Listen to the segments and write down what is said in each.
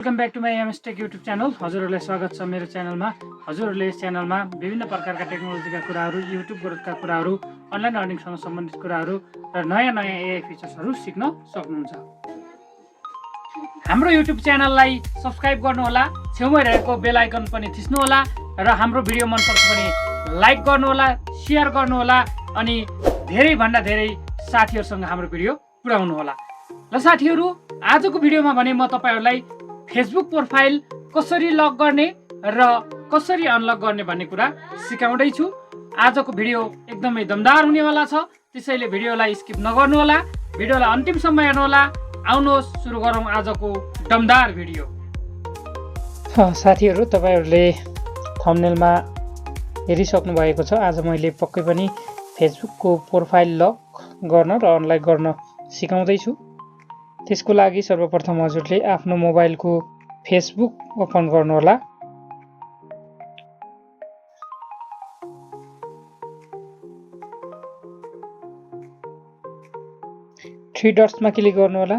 Welcome back to my MS tech YouTube channel. हजुरहरूलाई स्वागत छ मेरो च्यानलमा। हजुरहरूले यस च्यानलमा विभिन्न प्रकारका टेक्नोलोजीका कुराहरू, युट्युब ग्रोथका कुराहरू, अनलाइन अर्निङसँग सम्बन्धित कुराहरू र नयाँ नयाँ एआई फिचर्सहरू सिक्न सक्नुहुन्छ। हाम्रो युट्युब च्यानललाई सब्स्क्राइब गर्नुहोला, छेउमै रहेको बेल आइकन पनि थिच्नुहोला र हाम्रो भिडियो मन पर्छ भने लाइक गर्नुहोला, शेयर गर्नुहोला अनि धेरैभन्दा धेरै साथीहरूसँग हाम्रो भिडियो पुर्याउनुहोला। ल साथीहरू, आजको भिडियोमा भने म तपाईहरुलाई फेसबुक प्रोफाइल कसरी लक गर्ने र कसरी अनलक गर्ने भन्ने कुरा सिकाउँदै छु। आजको भिडियो एकदमै दमदार हुनेवाला छ, त्यसैले भिडियोलाई स्किप नगर्नु होला, भिडियोलाई अन्तिमसम्म हेर्नु होला। आउनुहोस् सुरु गरौँ आजको दमदार भिडियो। साथीहरू, तपाईहरुले थम्बनेलमा हेरिसक्नु भएको छ। आज मैले पक्कै पनि फेसबुकको प्रोफाइल लक गर्न र अनलक गर्न सिकाउँदै छु। त्यसको लागि सर्वप्रथम हजुरले आफ्नो मोबाइलको फेसबुक ओपन गर्नु होला। थ्री डट्समा क्लिक गर्नु होला,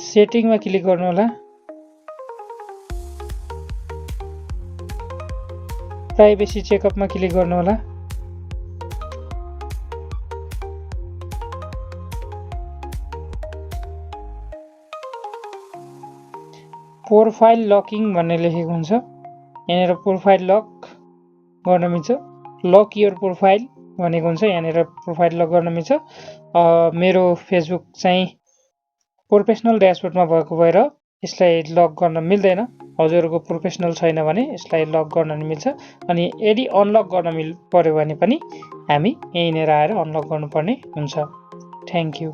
सेटिङमा क्लिक गर्नु होला, प्राइभेसी चेकअपमा क्लिक गर्नु होला। प्रोफाइल लकिङ भन्ने लेखेको हुन्छ, यहाँनिर प्रोफाइल लक गर्न मिल्छ। लक योर प्रोफाइल भनेको हुन्छ, यहाँनिर प्रोफाइल लक गर्न मिल्छ। मेरो फेसबुक चाहिँ प्रोफेसनल ड्यासबोर्डमा भएको भएर यसलाई लक गर्न मिल्दैन। हजुरहरूको प्रोफेसनल छैन भने यसलाई लक गर्न मिल्छ। अनि यदि अनलक गर्न पर्यो भने पनि हामी यहीँनिर आएर अनलक गर्नुपर्ने हुन्छ। Thank you.